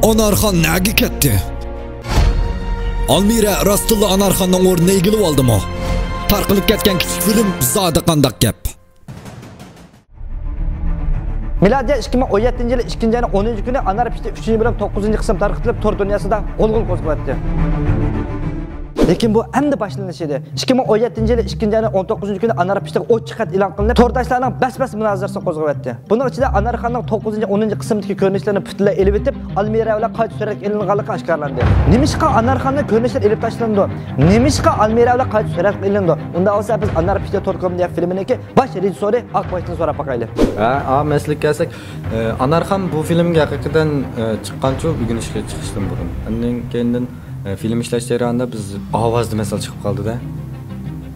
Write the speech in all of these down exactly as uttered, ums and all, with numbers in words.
ئانارخان نەگە كەتتى؟ ئالمىرە راستتىنلا ئانارخاننىڭ ئورنىنى ئىگىلىۋالدىمۇ؟ تارقىلىپ كەتكەن كىچىك فىلىم زادى قانداق گەپ؟ مىلادىيە ئىككى مىڭ ئون يەتتىنچى يىلى ئىككىنچى ئاينىڭ ئونىنچى كۈنى ئانار پىشتى ئۈچىنچى بۆلۈم توققۇزىنچى قىسىم تارقىتىلىپ، تور دۇنياسىدا غۇلغۇلا قوزغىۋەتتى. لېكىن بۇ ئەمدى باشلىنىش ئىدى. ئىككى مىڭ ئون يەتتىنچى يىلى ئىككىنچى ئاينىڭ ئون توققۇزىنچى كۈنى ئانار پىشتىغا ئوچۇق خەت ئېلان قىلىنىپ، تورداشلارنىڭ بەس-بەس مۇنازىرىسىنى قوزغىۋەتتى. بۇنىڭ ئىچىدە ئانارخاننىڭ توققۇزىنچى، ئونىنچى قىسىمدىكى كۆرۈنۈشلىرىنى پۈتۈنلەي ئېلىۋېتىپ، ئالمىرە بىلەن قايتا سۈرەتكە ئېلىنغانلىقى ئاشكارىلاندى. نېمىشقا ئانارخاننىڭ كۆرۈنۈشلىرى ئېلىپ تاشلىنىدۇ؟ نېمىشقا ئالمىرە بىلەن قايتا سۈرەتكە ئېلىنىدۇ؟ ئۇنداق بولسا بىز ئانار پىشتى تور كومېدىيە فىلىمىنىڭكى باش رېژىسسورى ئاقباشتىن سوراپ باقايلى. ھە، ئا، مەسىلىگە كەلسەك، ئە، ئانارخان بۇ فىلىمگە ھەقىقەتەن، ئە، چىققانچۇ ئۆگىنىشكە چىقىشتىن بۇرۇن. ئاندىن كېيىندىن، ئە، فىلىم ئىشلەش جەريانىدا بىز ئاۋازدا مەسىلە چىقىپ قالدى-دە.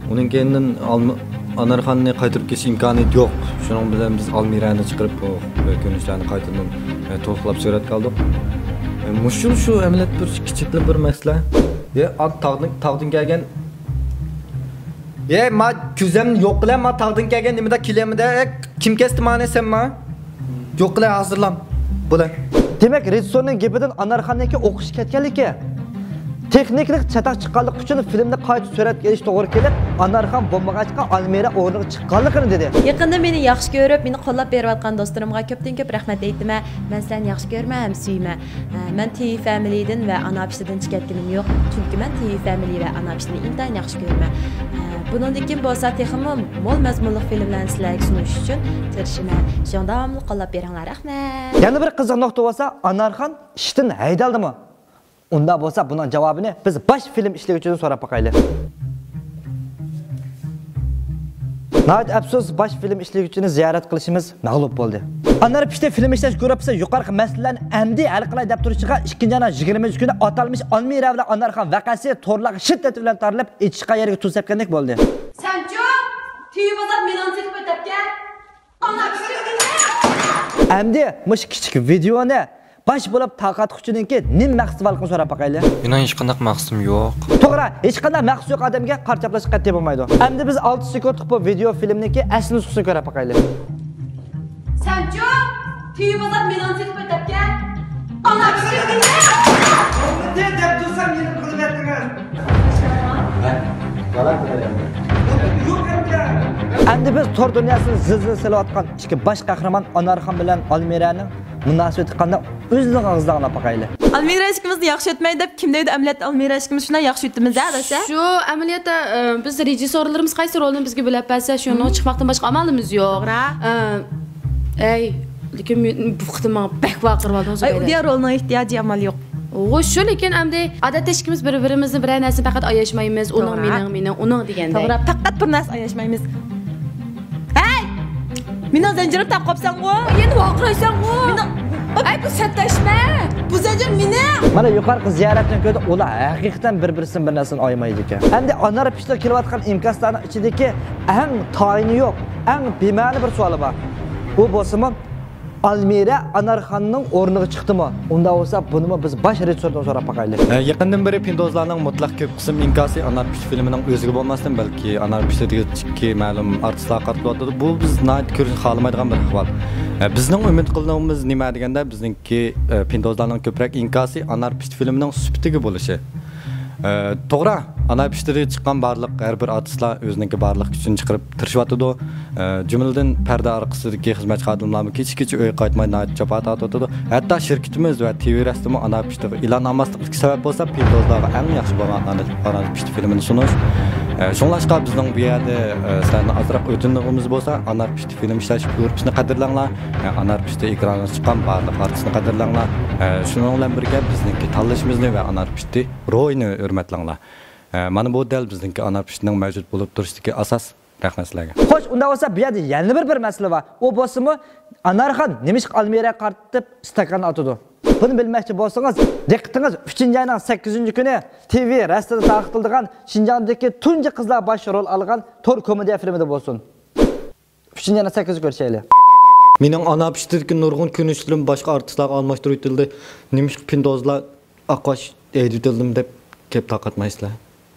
ئۇنىڭ كېيىندىن ئالما-، ئانارخاننى قايتۇرۇپ كېلىش ئىمكانىيىتى يوق. شۇنىڭ بىلەن بىز ئالمىرەنى چىقىرىپ، بۇ، ئە، كۆرۈنۈشلەرنى قايتىدىن، ئە، تولۇقلاپ سۈرەتكە ئالدۇق. ئە، مۇشۇ، شۇ ئەمەلىيەتتە بىر كىچىكلا بىر مەسىلە. يە، ئا، تاغدىن، تاغدىن كەلگەن. يە، ما كۆزەمنى يوق قىلە، ما تاغدىن كەلگەن نېمىدە كېلەمدە؟ ئە، كىم كەستى مانى سەن ما؟ يوق قىلە، ھازىرلام. بولە. دېمەك، رېژىسسورنىڭ گېپىدىن ئانارخاننىڭكى ئوقۇشقا كەتكەنلىكى، تېخنىكىلىق چاتاق چىققانلىقى ئۈچۈن فىلىمنى قايتا سۈرەتكە ئېلىش توغرا كېلىپ، ئانارخان بولمىغاچقا، ئالمىرە ئورنىغا چىققانلىقىنى دېدى. يېقىندا مېنى ياخشى كۆرۈپ، مېنى قوللاپ بېرىۋاتقان دوستلىرىمغا كۆپتىن كۆپ رەھمەت ئېيتىمەن. مەن سىلەرنى ياخشى كۆرىمەن ھەم سۆيىمەن. ئە، مەن تىۋى فامىلىدىن ۋە ئانار پىشتىدىن چىقىۋەتكىنىم يوق، چۈنكى مەن تىۋى فامىلى ۋە ئانار پىشتىنى ئىنتايىن ياخشى كۆرىمەن. ئە، بۇنىڭدىن كېيىن بولسا تېخىمۇ مول مەزمۇنلۇق فىلىملارنى سىلەرگە سۇنۇش ئۈچۈن تىرىشىمەن. شۇڭا داۋاملىق قوللاپ بېرىڭلار، رەھمەت. يەنە بىر قىزىق نۇقتا بولسا، ئانارخان ئىشتىن ھەيدەلدىمۇ؟ ئۇنداق بولسا بۇنىڭ جاۋابىنى بىز باش فىلىم ئىشلىگۈچىدىن سوراپ باقايلى. ناھايىتى ئەپسۇس، باش فىلىم ئىشلىگۈچىنى زىيارەت قىلىشىمىز مەغلۇپ بولدى. ئانار پىشتى فىلىم ئىشلەش گۇرۇپپىسى يۇقىرىقى مەسىلىلەرنى ئەمدى ھەل قىلاي دەپ تۇرۇشىغا، ئىككىنچى ئاينىڭ يىگىرمىنچى كۈنى ئاتالمىش ئالمىرا بىلەن ئانارخان ۋەقەسى تورلارغا شىددەت بىلەن تارىلىپ، ئېچىشقان يەرگە تۇز سەپكەندەك بولدى. سەنچۇ، تۈۋى بازار مېنىڭ تېلېفون تەپكەن. ئەمدى مۇشۇ كىچىك ۋىدېئونى باش بولۇپ تارقاتقۇچىنىڭكى نېمە مەقسىتى بارلىقىنى سوراپ باقايلى. مېنىڭ ھېچقانداق مەقسىتىم يوق. توغرا، ھېچقانداق مەقسىتى يوق ئادەمگە قارا چاپلاش قەتئىي بولمايدۇ. ئەمدى بىز ئالتە سېكۇنتلۇق بۇ ۋىدېئو فىلىمنىڭكى ئەسلى نۇسخىسىنى كۆرۈپ باقايلى. سەنچۇ، تۈۋى بازار مېنىڭ تېلېفون تەپكەن. ئانا كىشى. دەپ تۇرسام يەنە قىلىۋەتتىڭىز. ئەمدى بىز تور دۇنياسىنى زىلزىلە سېلىۋاتقان ئىككى باش قەھرىمان ئانارخان بىلەن ئالمىرانىڭ مۇناسىۋىتى قانداق، ئۆزلىرىڭىز ئاڭلاپ باقايلى. ئالمىرا ئىككىمىزنى ياخشى ئۆتمەي دەپ كىم دەيدۇ؟ ئەمەلىيەتتە ئالمىرا ئىككىمىز شۇنداق ياخشى ئۆتتىمىز-دە، ئاداش، ھە؟ شۇ ئەمەلىيەتتە، ئە، بىز رېژىسسورلىرىمىز قايسى رولنى بىزگە بۆلۈپ بەرسە، شۇنىڭغا چىقماقتىن باشقا ئامالىمىز يوق. توغرا. ئە، ئەي، لېكىن مەن بۇ قېتىم ماڭا بەك ۋارقىراۋالدىڭىز. ئاي، ئۇدىيا رولنىڭ ئېھتىياجى ئامال يوق. ئۇ شۇ، لېكىن ئەمدى ئادەتتە ئىككىمىز بىر-بىرىمىزنى بىرەر نەرسىنى پەقەت ئاياشمايمىز. ئۇنىڭ، توغرا. مېنىڭ، مېنىڭ، ئۇنىڭ دېگەندەك. توغرا، پەقەت بىر نەرسە ئاياشمايمىز. ھەي! مېنىڭ زەنجىرىمنى تاقىپ قاپسەنغۇ؟ يەنە ۋارقىرايسەنغۇ؟ مېنىڭ، ئەي، بۇ سەتداشمەن! بۇ زەنجىر مېنىڭ! مانا يۇقىرىقى زىيارەتتىن كۆردۇق، ئۇلار ھەقىقەتەن بىر-بىرسىدىن بىر نەرسىنى ئايىمايدىكەن. ئەمدى ئانار پىشتىغا كېلىۋاتقان ئىنكاسلارنىڭ ئىچىدىكى ئەڭ تايىنى يوق، ئەڭ بىمەنە بىر سوئالى بار. ئۇ بولسىمۇ، ئالمىرە ئانارخاننىڭ ئورنىغا چىقتىمۇ؟ ئۇنداق بولسا، بۇنىمۇ بىز باش رېژىسسوردىن سوراپ باقايلى. ئە، يېقىندىن بېرى پىندوزلارنىڭ مۇتلەق كۆپ قىسىم ئىنكاسى ئانار پىشتى فىلىمىنىڭ ئۆزىگە بولماستىن، بەلكى ئانار پىشتىدىكى مەلۇم ئارتىسلارغا قارىتىلىۋاتىدۇ. بۇ بىز ناھايىتى كۆرۈشنى خالىمايدىغان بىر ئەھۋال. ئە، بىزنىڭ ئۈمىد قىلىدىغىنىمىز نېمە دېگەندە، بىزنىڭكى، ئە، پىندوزلارنىڭ كۆپرەك ئىنكاسى ئانار پىشتى فىلىمىنىڭ سۈپىتىگە بولۇشى. ئە، توغرا، ئانار پىشتىدىكى چىققان بارلىق ھەر بىر ئارتىسلار ئۆزىنىڭكى بارلىق كۈچىنى چىقىرىپ تىرىشىۋاتىدۇ. ئە، جۈملىدىن پەردە ئارقىسىدىكى خىزمەتچى خادىملارمۇ كېچە-كېچە ئۆيگە قايتماي ناھايىتى جاپا تارتىۋاتىدۇ. ھەتتا شىركىتىمىز ۋە تىۋى رەستىمۇ ئانار پىشتىغا ئېلان ئالماسلىقتىكى سەۋەب بولسا، پىندوزلارغا ئەڭ ياخشى بولغان ئانار، ئانار پىشتى فىلىمىنى سۇنۇش. ئە، شۇڭلاشقا بىزنىڭ بۇ يەردە، ئە، سىلەرنى ئازراق ئۆتۈنىدىغىنىمىز بولسا، ئانار پىشتى فىلىم ئىشلەش گۇرۇپپىسىنى قەدىرلەڭلار. ئە، ئانار پىشتى ئېكرانغا چىققان بارلىق ئارتىسنى قەدىرلەڭلار. ئە، شۇنىڭ بىلەن بىرگە بىزنىڭكى تاللىشىمىزنى ۋە ئانار پىشتى روھىنى ھۆرمەتلەڭلار. ئە، مانا بۇ دەل بىزنىڭكى ئانار پىشتىنىڭ مەۋجۇت بولۇپ تۇرۇشىدىكى ئاساس. رەھمەت سىلەرگە. خوش، ئۇنداق بولسا بۇ يەردە يەنە بىر، بىر مەسىلە بار. ئۇ بولسىمۇ، ئانارخان نېمىشقا ئالمىرەگە قارىتىپ ئىستاكان ئاتىدۇ؟ بۇنى بىلمەكچى بولسىڭىز، دىققىتىڭىز ئۈچىنچى ئاينىڭ سەككىزىنچى كۈنى تىۋى رەستىدە تارقىتىلىدىغان شىنجاڭدىكى تۇنجى قىزلار باش رول ئالغان تور كومېدىيە فىلىمىدە بولسۇن. ئۈچىنچى ئاينىڭ سەككىزى كۆرۈشەيلى. مېنىڭ ئانار پىشتىدىكى نۇرغۇن كۆرۈنۈشلىرىم باشقا ئارتىسلارغا ئالماشتۇرۇۋېتىلدى. نېمىشقا پىندوزلار ئاقباش ھەيدىۋېتىلدىم دەپ كەپ تارقاتمايسىلەر؟